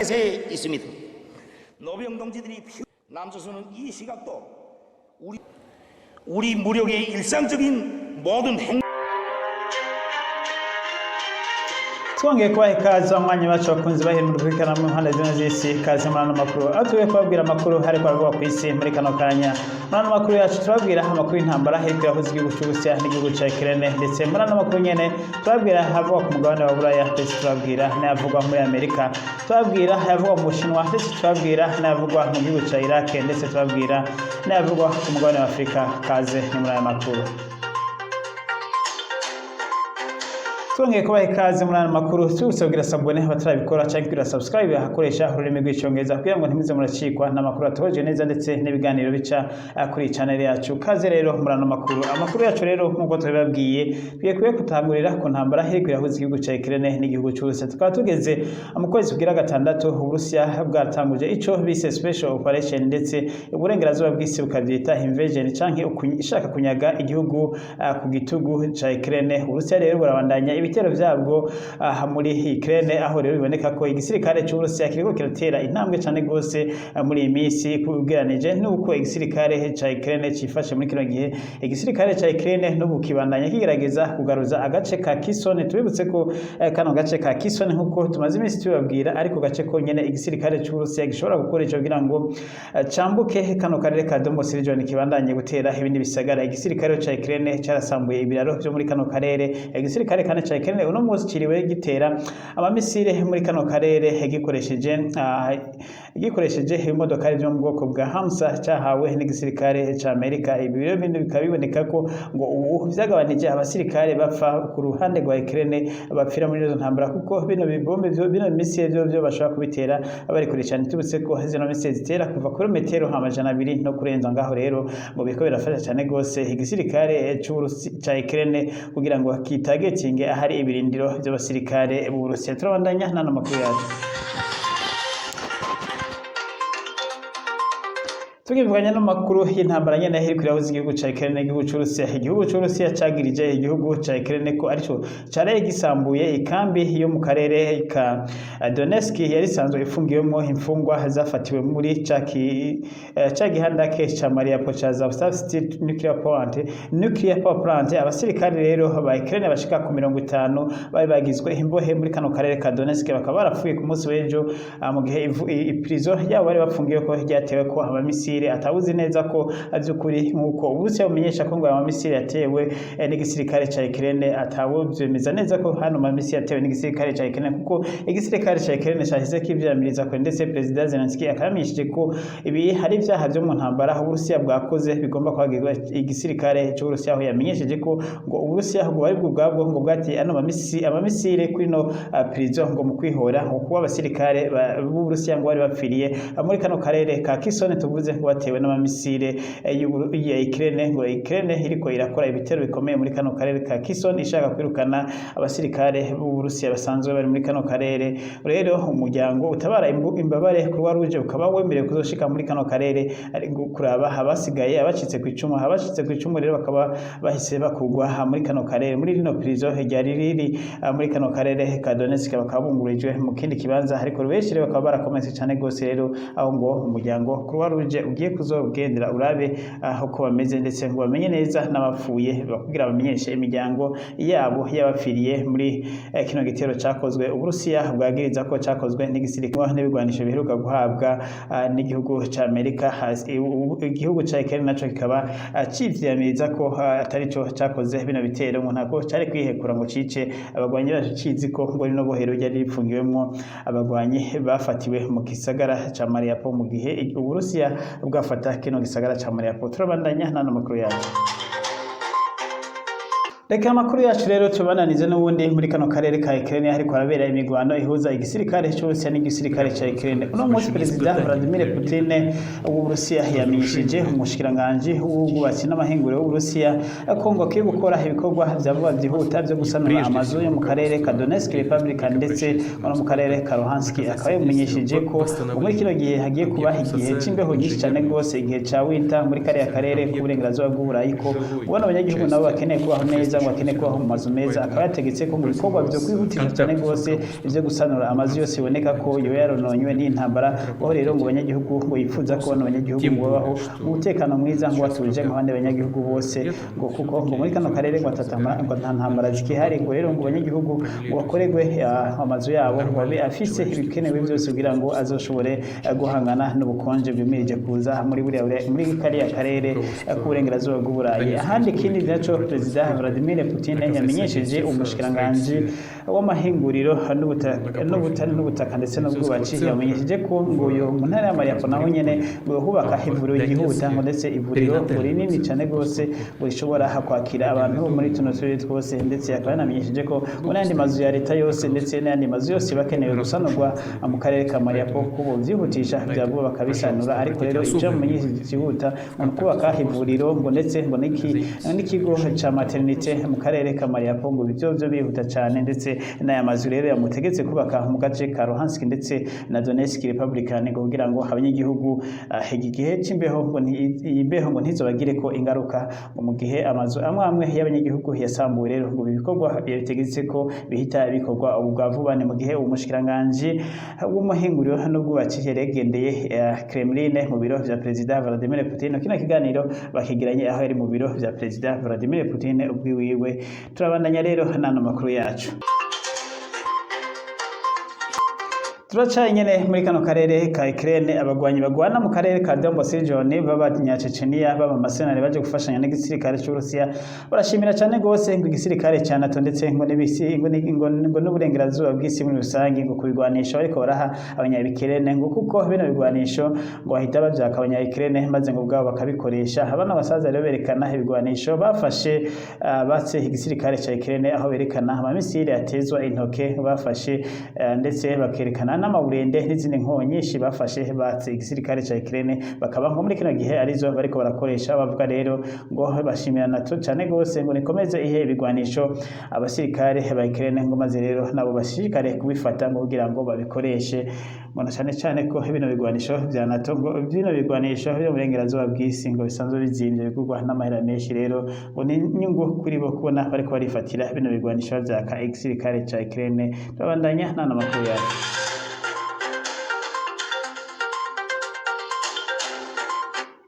에 있습니다. 노병 동지들이 남조선은 이 시각도 우리 무력의 일상적인 모든 행 Twongeye kubaha ikaze abanywanyi bacu, bakunzi bahera gukurikirana mu mpande zine z'isi. Ikaze muri ano makuru, aho tugiye kubabwira amakuru ariko aravugwa ku isi muri kano kanya. Muri ano makuru yacu turababwira amakuru y'intambara iriko irahuza igihugu c'Uburusiya n'igihugu ca Ukraine, ndetse muri ano makuru nyene turababwira avugwa ku mugabane wa Buraya, ndetse turababwira n'ayavugwa muri Amerika, turababwira ayavugwa mu Bushinwa, ndetse turababwira n'ayavugwa mu gihugu ca Iraq, ndetse turababwira n'ayavugwa ku mugabane wa Afurika. Kaze ni muri aya makuru. Twongeye kubaha ikaze muri ano makuru. Tubibutsa kugira s'abonner abatarabikora canke kugira subscribe ahakoresha ururimi rw'Icongereza, kugira ngo ntimuze muracikwa n'amakuru atohoje neza ndetse n'ibiganiro bica kuri channel yacu. Kaze rero muri ano makuru. Amakuru yacu rero, nk'uko tubibabwiye, tugiye kuye kutangurira ku ntambara iriko irahuza igihugu ca Ukraine n'igihugu c'Uburusiya. Tukaba tugeze mu kwezi kugira gatandatu Uburusiya bwatanguje ico bise special operation, ndetse uburengerazuba bw'isi bukavyita invasion canke ishaka kunyaga igihugu ku gitugu ca Ukraine. Uburusiya rero burabandanya ibitero vyabwo aha muri Ukraine, aho rero biboneka ko igisirikare c'Uburusiya kiriko kiratera intambwe cane gose muri iyi minsi kugeranije nuko igisirikare ca Ukraine cifashe muri kino gihe. Igisirikare ca Ukraine n'ubu kibandanya kigerageza kugaruza agace ka Kherson. Tubibutse ko kano gace ka Kherson, nkuko tumaze iminsi tubabwira, ariko gace konyene igisirikare c'Uburusiya gishobora gukoresha kugira ngo cambuke kano karere ka Donbas region, kibandanye gutera ibindi bisagara. Igisirikare ca Ukraine carasambuye ibiraro vyo muri kano karere. Igisirikare kandi ca Ukraine uno munsi ciriwe gitera amamisire muri kano karere gikoresheje ibimodokari vyo mu bwoko bwa Hamsa cahawe n'igisirikare ca Amerika. Ibi rero bintu bikaba biboneka ko ngo ubu vyagabanije abasirikare bapfa ku ruhande rwa Ukraine, bapfira muri izo ntambara, kuko bino bibombe vyo, bino misile vyo bashobora kubitera bari kure cyane. Tubutse ko zino misile zitera kuva kuri metero 200 no kurenza ngaho. Rero ngo biriko birafasha cyane gose igisirikare c'Uburusi ca Ukraine kugira ngo kitagetinge ahari ibirindiro vy'abasirikare b'Uburusiya. Turabandanya n'ano makuru yacu. Tugivuganye n'amakuru y'intambara nyene iriko irahuza igihugu ca Ukraine n'igihugu c'Uburusiya. Igihugu c'Uburusiya cagirije igihugu ca Ukraine ko arico caraye gisambuye ikambi yo mu karere ka Donetsk yari isanzwe ifungiwemwo imfungwa zafatiwe muri ca gihandake ca Mariupol ca Azovstal nuclear plant, nuclear power plant. Abasirikare rero ba Ukraine bashika ku 50 bari bagizwe imbohe muri kano karere ka Donetsk bakaba barapfuye ku munsi w'ejo, mu gihe iprison yabo bari bafungiwe ko ryatewe ko amamisire atawuzi neza ko vy'ukuri, nk'uko Uburusiya bumenyesha ko ngo aya mamisire yatewe n'igisirikare ca Ukraine, atawuvyemeza neza ko hano mamisire yatewe n'igisirikare ca Ukraine, kuko igisirikare ca Ukraine cahise kivyamiriza kure, ndetse Perezida Zelensky akabamenyesheje ko ibi hari ivyaha vyo mu ntambara Uburusiya bwakoze bigomba kwagirwa igisirikare c'Uburusiya, aho yamenyesheje ko ngo Uburusiya ngo bari bwo ubwabwo ngo bwateye ano amamisire kuri no prison ngo mu kwihora, ngo kuba abasirikare b'Uburusiya ngo bari bapfiriye muri kano karere ka Kherson tuvuze ngo batewe n'amamisire ya Ukraine. Ngo Ukraine iriko irakora ibitero bikomeye muri kano karere ka Kherson, ishaka kwirukana abasirikare b'Uburusiya basanzwe bari muri kano karere. Rero umuryango utabara imbabare Croix Rouge ukaba wemerewe kuzoshika muri kano karere ari kuraba abasigaye, abacitse ku icumu. Abacitse ku icumu rero bakaba bahise bakugwa muri kano karere, muri rino prison ryari riri muri kano karere ka Donetsk, bakaba bungurijwe mu kindi kibanza, ariko benshi rero bakaba barakometse cyane gose. Rero aho ngo umuryango Croix Rouge ugiye kuzogendera urabe aho ko bameze, ndetse ngo bamenye neza n'abapfuye kugira bamenyeshe imiryango yabo y'abapfiriye muri kino gitero cakozwe Uburusiya bwagiriza ko cakozwe n'igisirikare n'ibigwanisho biheruka guhabwa n'igihugu ca Amerika. Igihugu ca Ukraine naco kikaba civyamiriza ko atari co cakoze bino bitero, ngo ntabwo cari kwihekura ngo cice abagwanyi bacu cizi ko ngo rino bohero ryari ripfungiwemwo abagwanyi bafatiwe mu gisagara ca Mariupol mu gihe Uburusiya bwafata kino gisagara ca Mariupol. Turabandanya n'ano makuru yacu. Reka amakuru yacu rero tubananize n'ubundi muri kano karere ka Ukraine, hariko harabera imigwano ihuza igisirikare c'Uburusiya n'igisirikare ca Ukraine. Uno munsi Perezida Vladimir Putin w'Uburusiya yamenyesheje umushikiranganji w'ubwubatsi n'amahinguriro w'Uburusiya ko ngo akwiye gukora ibikorwa vya vuba vyihuta vyo gusanura amazu yo mu karere ka Donetsk Republic ndetse no mu karere ka Luhansk. Akaba yamenyesheje ko muri kino gihe hagiye kuba igihe c'imbeho nyinshi cane gose, igihe ca winter muri kariya karere k'uburengerazuba bw'Uburayi, ko ubona abanyagihugu nabo bakeneye kubaho neza. meza, ngo akeneye kubaho mu mazu meza. Akaba yategetse ko mu bikorwa vyo kwihutisha cyane rwose ivyo gusanura amazu yose biboneka ko yoba yarononywe n'intambara, aho rero ngo abanyagihugu ngo yifuza ko bano banyagihugu ngo babaho mu mutekano mwiza, ngo batuje nk'abandi banyagihugu bose, ngo kuko ngo muri kano karere ngo nta ntambara zikihari. Ngo rero ngo abanyagihugu ngo bakorerwe amazu yabo, ngo abe afise ibikenewe byose kugira ngo azoshobore guhangana n'ubukonje bwimirije kuza muri kariya karere k'uburengerazuba bw'Uburayi. Ahandi ikindi naco Perezida Vladimir Putin yamenyesheje umushikiranganji w'amahinguriro n'ubutaka ndetse n'ubwubatsi, yamenyesheje ko ngo uyu mu ntara ya Mariupol naho nyene ngo hubaka ivuriro ryihuta, ngo ndetse ivuriro ngo rinini cyane rwose, ngo rishobora kwakira abantu muri tuno turere twose. Ndetse akaba yanamenyesheje ko ngo n'ayandi mazu ya leta yose ndetse n'ayandi mazu yose bakenewe gusanurwa mu karere ka Mariupol, ko bovyihutisha bya vuba bakabisanura. Ariko rero icyo bamenyesheje cyihuta ngo ni ukubaka ivuriro, ngo ndetse ngo n'ikigo ca maternité mu karere ka Mariupol, ngo ibyo byo bihuta cyane. Ndetse n'aya mazu rero yamutegetse kubaka mu gace ka Luhansk ndetse na Donetsk Republican, ngo kugira ngo abanyagihugu iki gihe c'imbeho ngo iyi mbeho ngo ntizobagire ko ingaruka, ngo mu gihe amazu amwe amwe y'abanyagihugu yasambuwe. Rero ngo ibi bikorwa yabitegetse ko bihita bikorwa ubu bwa vuba. Ni mu gihe umushikiranganji w'umuhinguriro n'ubwubatsi yari yagendeye Kremlin, mu biro vya Perezida Vladimir Putin. Kino kiganiro bakigiranye aho yari mu biro vya Perezida Vladimir Putin ubwiwiwe. Turabandanya rero n'ano makuru yacu. Turacaye nyene muri kano karere ka Ukraine. Abagwanyi bagwana mu karere ka Donbass region b'abanyacecenia b'abamasenari baje gufashanya n'igisirikare c'Uburusiya barashimira cane gose ngo igisirikare ca NATO, ndetse ngo n'ibisi ngo n'uburengerazuba bw'isi muri rusange, ngo kubigwanisho ariko baraha abanya-Ukraine, ngo kuko bino bigwanisho ngo bahita bavyaka abanya-Ukraine maze ngo ubwabo bakabikoresha. Abana basaza rero berekana ibigwanisho bafashe batse igisirikare ca Ukraine, aho berekana amamisiri atezwa intoke bafashe, ndetse bakerekana n'amaburende n'izindi nkonyi nyinshi bafashe batse igisirikare ca Ukraine, bakaba nko muri kino gihe arizo bariko barakoresha. Bavuga rero ngo bashimira NATO cane gose, ngo nikomeze ihe ibigwanisho abasirikare ba Ukraine, ngo maze rero nabo bashishikare kubifata ngo kugira ngo babikoreshe, ngo na cane cane ko bino bigwanisho vya NATO, ngo bino bigwanisho byo mu burengerazuba bw'isi, ngo bisanzwe bizimvye, bigurwa n'amahera menshi. Rero ngo ni inyungu kuri bo kubona bariko barifatira bino bigwanisho vyaka igisirikare ca Ukraine. Turabandanya n'ano makuru yacu.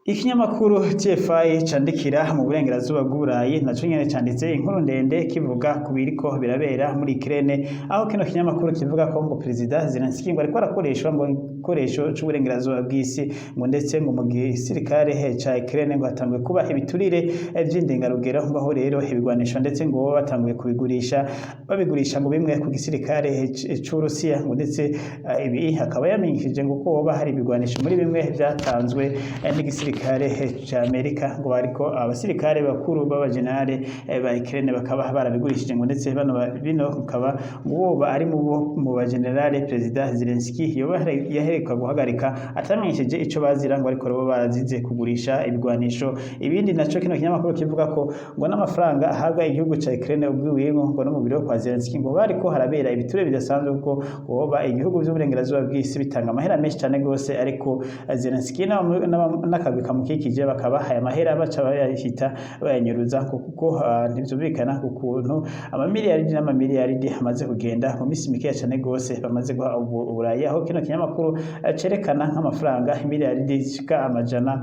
Ikinyamakuru TFI candikira mu burengerazuba bw'Uburayi naco nyene canditse inkuru ndende kivuga ku biriko birabera muri Ukraine, aho kino kinyamakuru kivuga ko ngo Perezida Zelensky ngo ariko arakoreshwa ngo igikoresho c'uburengerazuba bw'isi, ngo ndetse ngo mu gisirikare ca Ukraine ngo hatanguye kuba ibiturire vy'indengarugero, ngo aho rero ibigwanisho ndetse ngo baba batanguye kubigurisha, babigurisha ngo bimwe ku gisirikare c'Uburusiya, ngo ndetse ibi akaba yamenyesheje ngo ko hoba hari ibigwanisho muri bimwe vyatanzwe n'igisirikare ca Amerika, ngo bariko abasirikare bakuru b'abajenerale ba Ukraine bakaba barabigurishije, ngo ndetse bano bino bikaba ngo boba ari mu bo mu bajenerale Perezida Zelensky yoba yaheruka guhagarika atamenyesheje ico bazira, ngo ariko bo barazize kugurisha ibigwanisho. Ibindi naco kino kinyamakuru kivuga ko ngo n'amafaranga ahabwa igihugu ca Ukraine ubwiwiwe, ngo no mu biro kwa Zelensky ngo bariko harabera ibiture bidasanzwe, kuko boba ibihugu vy'uburengerazuba bw'isi bitanga amahera menshi cane gose, ariko Zelensky n'akagwi kamukikije bakaba aya mahera baca bayahita bayanyuruza, ngo kuko ntivyumvikana ukuntu amamiliyaridi n'amamiliyaridi amaze kugenda mu minsi mikeya cane gose bamaze guha Uburayi, aho kino kinyamakuru cerekana nk'amafaranga imiliyaridi zishika amajana,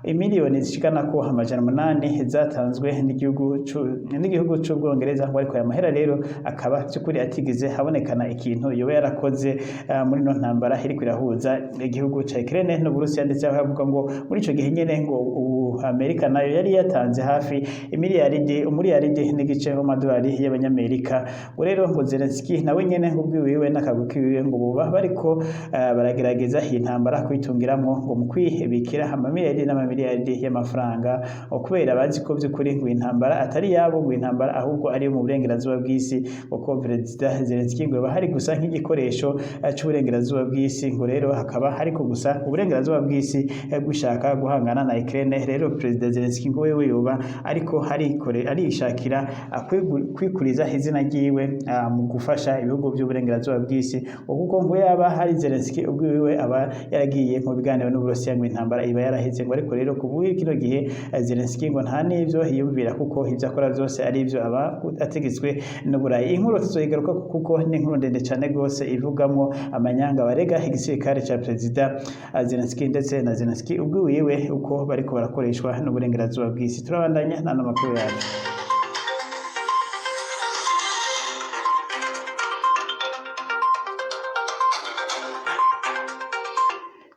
imiliyoni zishikana ko 800 zatanzwe n'igihugu c'Ubwongereza, ngo ariko aya mahera rero akaba by'ukuri atigeze habonekana ikintu yoba yarakoze muri no ntambara iriko irahuza igihugu ca Ukraine n'Uburusiya. Ndetse aho avuga ngo muri ico gihe nyene ngo ubu Amerika nayo yari yatanze hafi imiliyaridi, umuliyaridi n'igice w'amadolari y'abanyamerika. Ngo rero ngo Zelensky nawe nyene ngo ubwiwiwe n'akagwi kiwiwe ngo boba bariko baragerageza iyi ntambara kuyitungiramwo, ngo mu kwibikira amamiliyaridi n'amamiliyaridi y'amafaranga, ngo kubera bazi ko by'ukuri ngo intambara atari yabo, ngo intambara ahubwo ari iyo mu burengerazuba bw'isi, kuko Perezida Zelensky ngo yoba hari gusa nk'igikoresho c'uburengerazuba bw'isi, ngo rero hakaba hariko gusa uburengerazuba bw'isi gushaka guhangana na Ukraine. Rero rero Perezida Zelensky ngo wewe yoba ariko harikore arishakira kwikuriza izina ryiwe mu gufasha ibihugu by'uburengerazuba bw'isi, ngo kuko ngo yaba hari Zelensky ubwiwe aba yaragiye mu biganiro n'Uburusiya ngo intambara iba yaraheze. Ngo ariko rero kuva kino gihe Zelensky ngo nta n'ivyo yiyumvira, kuko ivyo akora byose ari ivyo aba ategetswe n'Uburayi. Inkuru tuzoyigaruka kuko ni inkuru ndende cane gose ivugamwo amanyanga barega igisirikare ca Perezida Zelensky ndetse na Zelensky ubwiwiwe uko bariko barakoreshwa n'uburengerazuba bw'isi. Turabandanya n'ano makuru yacu.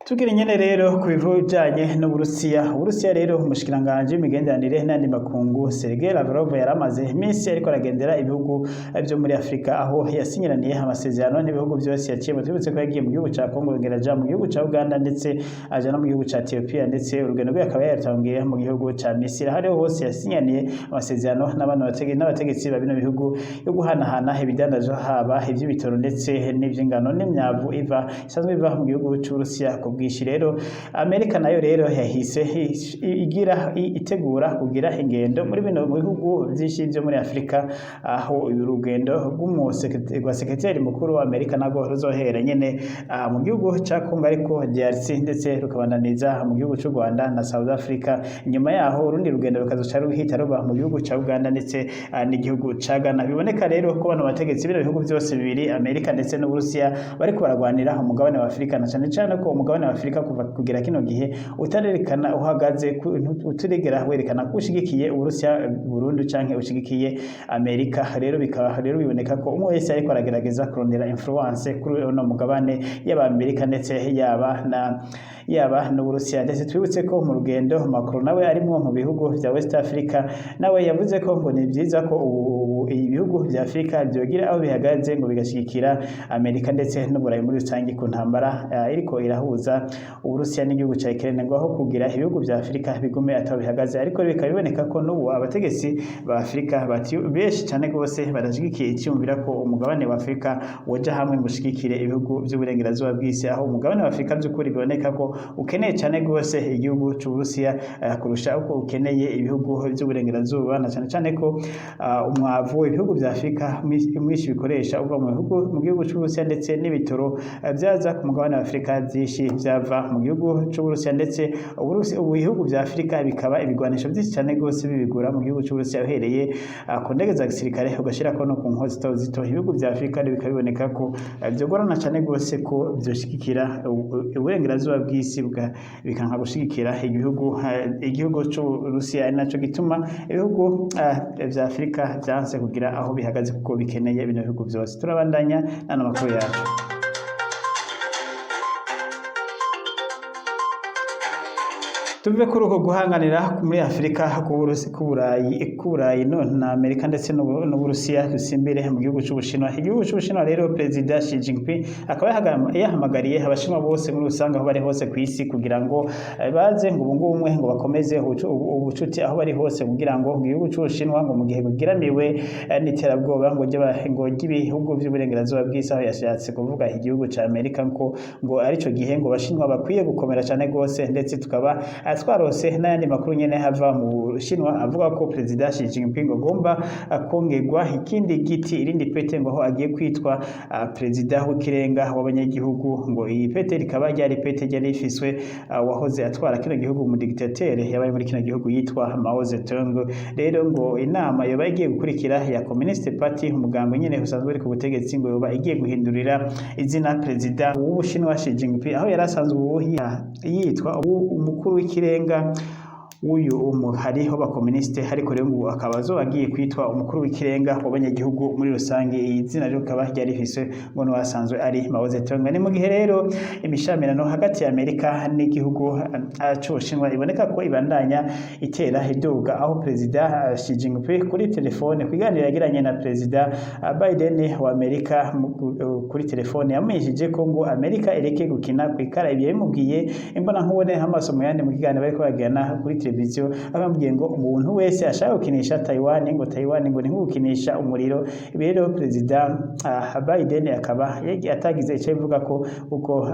Tugira nyene rero ku bijanye n'Uburusiya. Uburusiya rero, umushikiranganji w'imigenderanire n'andi makungu Sergei Lavrov yaramaze iminsi ariko aragendera ibihugu vyo muri Afrika, aho yasinyiraniye amasezerano n'ibihugu vyose yaciyemo. Twibutse ko yagiye mu gihugu ca Congo, yongera aja mu gihugu ca Uganda, ndetse aja no mu gihugu ca Ethiopia, ndetse urugendo rwe akaba yarutangiye mu gihugu ca Misiri. Aho ariho hose yasinyaniye amasezerano n'abantu n'abategetsi ba bino bihugu yo guhanahana ibidandazwa, haba ivy'ibitoro ndetse n'ivy'ingano n'imyavu iva isanzwe iva mu gihugu c'Uburusiya ku bwinshi. Rero Amerika nayo rero yahise igira itegura kugira ingendo muri bino bihugu vyinshi vyo muri Afrika, aho urugendo rwa sekreteri mukuru wa Amerika narwo ruzohera nyene mu gihugu ca Congo, ariko DRC, ndetse rukabandaniza mu gihugu c'u Rwanda na South Africa. Nyuma yaho urundi rugendo rukazoca ruhita ruba mu gihugu ca Uganda ndetse n'igihugu ca Ghana. Biboneka rero ko bano bategetsi bino bihugu vyose bibiri, Amerika ndetse n'Uburusiya, bariko baragwanira umugabane wa Afrika, na cane cane ko umugabane wa Afrika kuva kugera kino gihe utarerekana uhagaze, utarigera werekana ko ushigikiye Uburusiya burundu canke ushigikiye Amerika. Rero bikaba rero biboneka ko umwe wese ariko aragerageza kurondera influence kuri uno mugabane, yaba Amerika ndetse yaba n'Uburusiya. Ndetse twibutse ko mu rugendo Macron nawe arimwo mu bihugu vya West Africa, nawe yavuze ko ngo ni vyiza ko ubu ibihugu vya Afrika vyogira aho bihagaze, ngo bigashigikira Amerika ndetse n'Uburayi muri rusange ku ntambara iriko irahuza Uburusiya n'igihugu ca Ukraine, ngo aho kugira ibihugu vya Afrika bigume ataho bihagaze. Ariko bikaba biboneka ko n'ubu abategetsi ba Afrika benshi cane gose badashigikiye iciyumvira ko umugabane wa Afrika woja hamwe ngo ushigikire ibihugu vy'uburengerazuba bw'isi, aho umugabane wa Afrika vy'ukuri biboneka ko ukeneye cane gose igihugu c'Uburusiya kurusha uko ukeneye ibihugu vy'uburengerazuba, na cane cane ko umwavu ibihugu vya Afrika mwinshi bikoresha uva mu gihugu c'Uburusiya, ndetse n'ibitoro vyaza ku mugabane wa Afrika vyinshi vyava mu gihugu c'Uburusiya, ndetse ubu ibihugu vya Afrika bikaba ibigwanisho vyinshi cane gose bibigura mu gihugu c'Uburusiya, uhereye ku ndege za gisirikare ugashirako no ku nkozi zito zito. Ibihugu vya Afrika rero bikaba biboneka ko vyogorana cane gose ko vyoshigikira uburengerazuba bw'isi, bikanka gushigikira igihugu c'Uburusiya, ari naco gituma ibihugu vya Afrika vyanse kugira aho bihagaze kuko bikeneye bino bihugu vyose. Turabandanya n'ano makuru yacu. Tuve kuri uko guhanganira muri Afrika k'Uburayi no na Amerika ndetse n'Uburusiya, dusimbire mu gihugu c'Ubushinwa. Igihugu c'Ubushinwa rero, Perezida Xi Jinping akaba yahamagariye Abashinwa bose muri rusange aho bari hose ku isi kugira ngo baze ngo ubungu ubumwe, ngo bakomeze ubucuti aho bari hose, kugira ngo igihugu c'Ubushinwa ngo mu gihe bugiramiwe n'iterabwoba ngo ngo ry'ibihugu vy'uburengerazuba bw'isi, aho yashatse kuvuga igihugu ca Amerika, ko ngo arico gihe ngo Abashinwa bakwiye gukomera cane gose. Ndetse tukaba twarose n'ayandi makuru nyene hava mu Bushinwa avuga ko Perezida Xi Jinping agomba kongerwa ikindi giti, irindi pete, ngo aho agiye kwitwa perezida w'ikirenga w'abanyagihugu. Ngo iyi pete rikaba ryari pete ryari rifiswe wahoze atwara kino gihugu, mu dictateur yabaye muri kino gihugu yitwa Mao Zedong. Rero ngo inama yoba igiye gukurikira ya Communist Party, umugambi nyene usanzwe uri ku butegetsi, ngo yoba igiye guhindurira izina perezida w'Ubushinwa Xi Jinping, aho yari asanzwe ubu yitwa umukuru w'ikirenga w'uyu umuhari w'abakomuniste, ariko rero ngo akaba azoba agiye kwitwa umukuru w'ikirenga w'abanyagihugu muri rusange. Iyi zina rero rikaba ryari rifiswe ngo n'uwasanzwe ari Mao Zedong. Ni mu gihe rero imishamirano hagati ya Amerika n'igihugu c'Ubushinwa iboneka ko ibandanya itera iduga, aho Perezida Xi Jinping kuri telefone, kuganira yagiranye na Perezida Biden wa Amerika kuri telefone, yamenyesheje ko ngo Amerika ireke gukina kwikara. Ibyo yabimubwiye imbona nkubone amaso mu yandi mu kiganiro bariko bagirana kuri televiziyo. televiziyo, aho yamubwiye ngo umuntu wese ashaka gukinisha Taiwan, ngo Taiwan ngo ni nko gukinisha umuriro. Ibi rero Perezida Biden akaba atagize icyo abivuga ko, kuko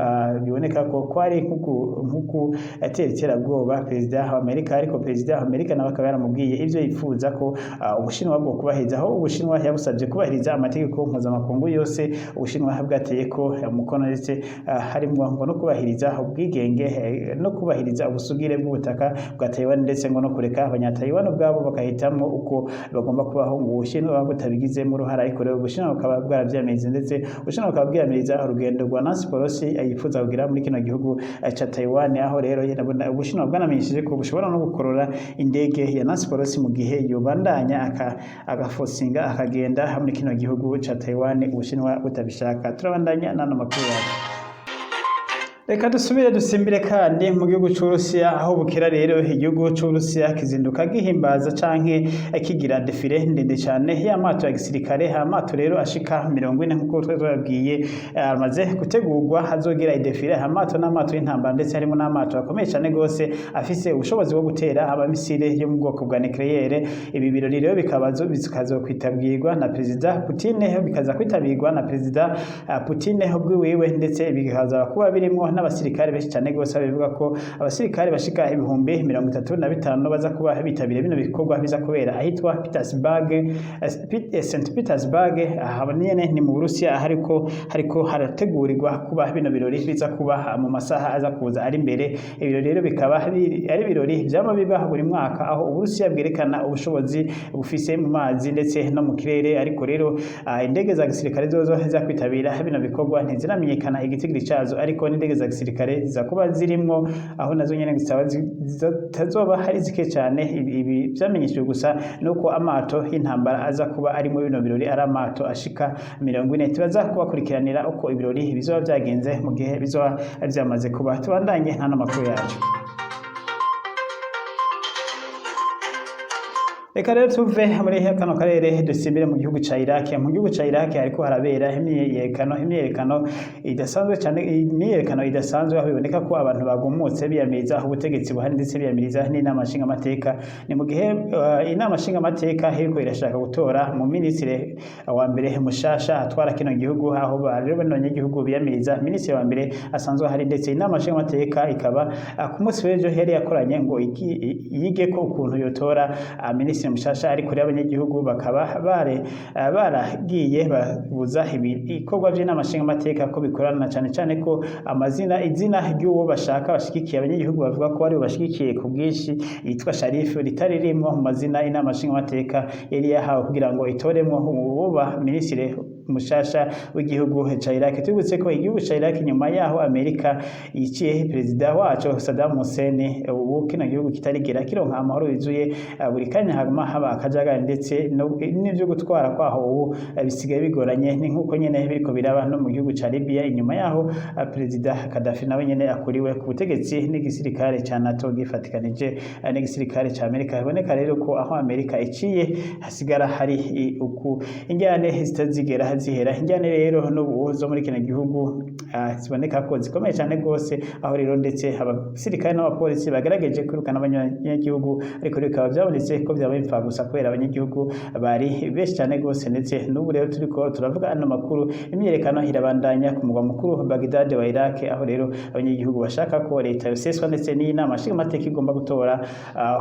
biboneka ko kwari nkuku atera iterabwoba Perezida wa Amerika. Ariko Perezida wa Amerika nawe akaba yaramubwiye ivyo yifuza ko Ubushinwa bwo kubahiriza, aho Ubushinwa yabusabye kubahiriza amategeko mpuzamakungu yose Ubushinwa bwateye ko umukono, ndetse harimwo ngo no kubahiriza ubwigenge no kubahiriza ubusugire bw'ubutaka bwa Taiwan, ndetse ngo no kureka Abanyataiwan ubwabo bakahitamwo uko bagomba kubaho, ngo Ubushinwa butabigizemo uruhara. Ariko rero Ubushinwa bukaba bwaravyamiriza, ndetse Ubushinwa bukaba bwiyamiriza urugendo rwa Nancy Pelosi yifuza kugira muri kino gihugu ca Taiwan, aho rero Ubushinwa bwanamenyesheje ko bushobora no gukorora indege ya Nancy Pelosi mu gihe yobandanya agafosinga akagenda muri kino gihugu ca Taiwan Ubushinwa butabishaka. Turabandanya n'ano makuru yacu. Reka dusubire dusimbire kandi mu gihugu c'Uburusiya, aho bukera rero igihugu c'Uburusiya kizinduka gihimbaza canke kigira défilé ndende cane y'amato ya gisirikare. Amato rero ashika 40, nk'uko twari twababwiye, amaze gutegurwa azogira idéfilé. Amato n'amato y'intambara, ndetse harimo n'amato akomeye cane gose afise ubushobozi bwo gutera amamisile yo mu bwoko bwa nucléaire. Ibi birori rero bikaba bikazokwitabirwa na Perezida Putin, bikaza kwitabirwa na Perezida Putin ubwiwiwe, ndetse bikaza kuba birimwo n'abasirikare benshi cyane gose. Bivuga ko abasirikare bashika 35,000 baza kuba bitabiriye bino bikorwa biza kubera ahitwa Petersburg, St Petersburg. Aha nyene ni mu Burusiya, hariko harategurirwa kuba bino birori biza kuba mu masaha aza kuza ari imbere. Ibirori rero bikaba ari ibirori vyama biba buri mwaka, aho Uburusiya bwerekana ubushobozi bufise mu mazi ndetse no mu kirere. Ariko rero indege za gisirikare zozo ziza kwitabira bino bikorwa ntiziramenyekana igitigiri cazo, ariko n'indege za gisirikare ziza kuba zirimwo, aho nazo nyene zitaba zitazoba hari zike cyane. Ibi vyamenyeshejwe gusa nuko amato y'intambara aza kuba ari muri bino birori ari amato ashika 40. Turaza kubakurikiranira uko ibirori bizoba vyagenze mu gihe bizoba vyamaze kuba. Tubandanye n'ano makuru yacu. Reka rero tuve muri kano karere dusimbire mu gihugu ca Iraq. Mu gihugu ca Iraq hariko harabera imyiyerekano idasanzwe cyane, imyiyerekano idasanzwe, aho biboneka ko abantu bagumutse biyamiriza ubutegetsi buhari, ndetse biyamiriza n'inama nshingamateka. Ni mu gihe inama nshingamateka iriko irashaka gutora mu minisitiri wa mbere mushasha atwara kino gihugu, aho rero bano banyagihugu biyamiriza minisitiri wa mbere asanzwe ahari. Ndetse inama nshingamateka ikaba ku munsi w'ejo yari yakoranye ngo yige ko ukuntu yotora minisitiri mushasha. Ariko rero abanyagihugu bakaba bare baragiye babuza ibikorwa by'inama nshingamateka ko bikorana, na cane cane ko amazina, izina ry'uwo bashaka bashigikiye, abanyagihugu bavuga ko aribo bashigikiye ku bwinshi, yitwa Sharif, ritari rimwo mu mazina inama nshingamateka yari yahawe kugira ngo itoremwo uwoba minisitiri mushasha w'igihugu ca Iraq. Tubibutse ko igihugu ca Iraq, nyuma yaho Amerika yiciye perezida waco Saddam Hussein, ubu kino gihugu kitarigera kironka amahoro yuzuye. Buri kanya haguma haba akajagari, ndetse n'ivyo gutwara kwaho ubu bisigaye bigoranye. Ni nk'uko nyene biriko biraba no mu gihugu ca Libya, inyuma yaho perezida Gaddafi nawe nyene akuriwe ku butegetsi n'igisirikare ca NATO gifatikanije n'igisirikare ca Amerika. Biboneka rero ko aho Amerika iciye hasigara hari uku injyane zitazigera zihera. Injyane rero n'ubu zo muri kino gihugu ziboneka ko zikomeye cyane rwose, aho rero ndetse abasirikare n'abapolisi bagerageje kwirukana abanyagihugu, ariko bikaba byabonetse ko byabaye imfagusa kubera abanyagihugu bari benshi cyane rwose. Ndetse n'ubu rero turiko turavuga ano makuru, imyiyerekano irabandanya ku mugwa mukuru Baghdad wa Iraq, aho rero abanyagihugu bashaka ko leta yoseswa, ndetse n'inama nshingamateka igomba gutora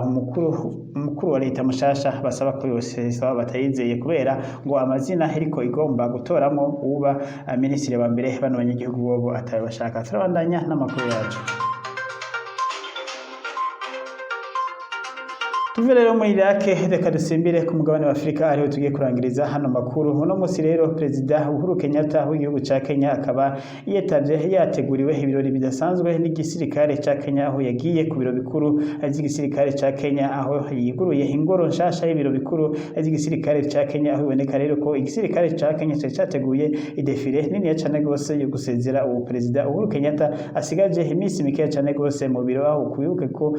umukuru wa leta mushasha basaba ko yoseswa, batayizeye kubera ngo amazina iriko igomba gutoramo uba minisitiri wa mbere bano banyagihugu bobo atabashaka. Turabandanya n'amakuru yacu. Tuve rero muri Iraq, reka dusimbire ku mugabane wa Afurika, ariho tugiye kurangiriza hano makuru. Uno munsi rero Perezida Uhuru Kenyatta w'igihugu ca Kenya akaba yitavye, yateguriwe ibirori bidasanzwe n'igisirikare ca Kenya, aho yagiye ku biro bikuru vy'igisirikare ca Kenya, aho yiguruye ingoro nshasha y'ibiro bikuru vy'igisirikare ca Kenya, aho biboneka rero ko igisirikare ca Kenya cari categuye idéfilé niniya cane gose yo gusezera ubu Perezida Uhuru Kenyatta asigaje iminsi mikeya cane gose mu biro, aho kwibuke ko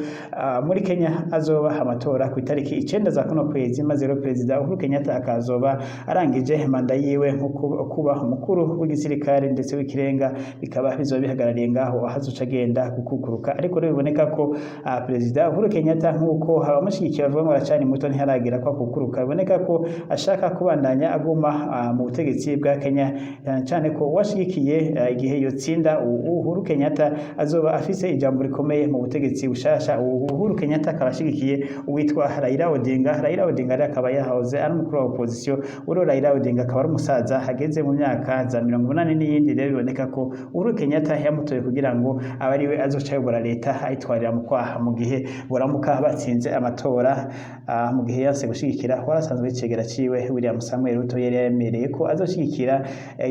muri Kenya azoba amatora. amatora ku itariki 9 za kuno kwezi, maze rero Perezida Uhuru Kenyatta akazoba arangije manda yiwe nko kuba umukuru w'igisirikare ndetse w'ikirenga, bikaba bizoba bihagarariye ngaho ahazoca agenda gukukuruka. Ariko rero biboneka ko Perezida Uhuru Kenyatta, nk'uko abamushigikiye bavuga ngo aracari muto, ntiharagira ko akukuruka, biboneka ko ashaka kubandanya aguma mu butegetsi bwa Kenya, cyane cyane ko uwashigikiye igihe yotsinda Uhuru Kenyatta azoba afise ijambo rikomeye mu butegetsi bushasha. Uhuru Kenyatta akaba ashigikiye uwitwa Raila Odinga. Raila Odinga rero akaba yahoze ari umukuru wa opposition. Uro Raila Odinga akaba ari umusaza ageze mu myaka za 80 n'iyindi. Rero biboneka ko Uhuru Kenyatta yamutoye kugira ngo abe ariwe azoca ayobora leta, ayitwarira mu kwaha mu gihe buramuka batsinze amatora, mu gihe yanse gushigikira warasanzwe icegera ciwe William Samuel Ruto yari yemereye ko azoshigikira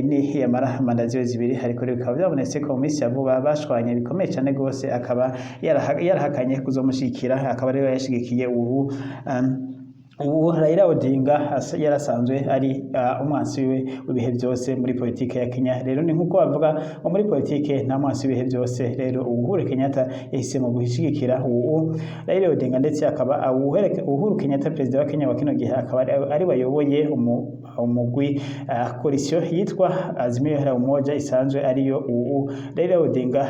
ni yamara manda ziwe zibiri. Ariko rero bikaba byabonetse ko mu minsi ya vuba bashwanye bikomeye cyane gose, akaba yarahakanye kuzomushigikira, akaba rero yashigikiye ubu Raila Odinga yarasanzwe ari umwansi wiwe w'ibihe byose muri politike ya Kenya. Rero ni nkuko bavuga ngo muri politike nta mwansi w'ibihe byose. Rero Uhuru Kenyatta yahisemo gushigikira ubu Raila Odinga, ndetse akaba Uhuru Kenyatta, perezida wa Kenya wa kino gihe, akaba ari wayoboye umugwi coalition yitwa Azimio la Umoja, isanzwe ariyo ubu Raila Odinga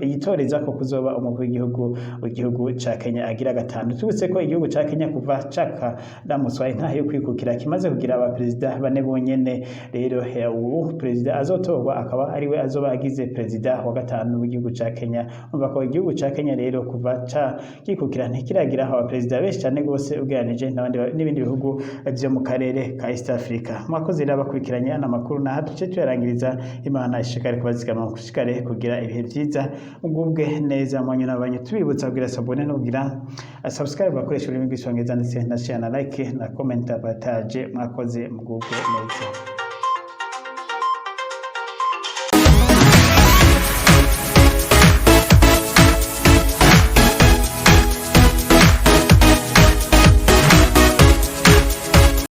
yitoreza ko kuzoba umukuru w'igihugu ca Kenya agira gatanu. Tubutse ko igihugu ca Kenya kuva cakaramutswa intahe yo kwikukira kimaze kugira abaperezida bane bonyene. Rero ubu perezida azotorwa akaba ariwe azoba agize perezida wa gatanu w'igihugu ca Kenya. Umva ko igihugu ca Kenya rero kuva ca kikukira ntikiragira abaperezida benshi cyane gose ugereranije n'ibindi bihugu vyo mu karere ka East Africa. Mwakoze rero abakurikiranye ana makuru, naha duce tuyarangiriza. Imana ishikare kubazigama, mushikare kugira ibihe vyiza, mugubwe neza mwanyu n'abanyu. Tubibutsa kugira s'abonner no kugira subscribe bakoresha ururimi rw'Icongereza, ndetse na share na like na comment, partage. Mwakoze, mugubwe neza.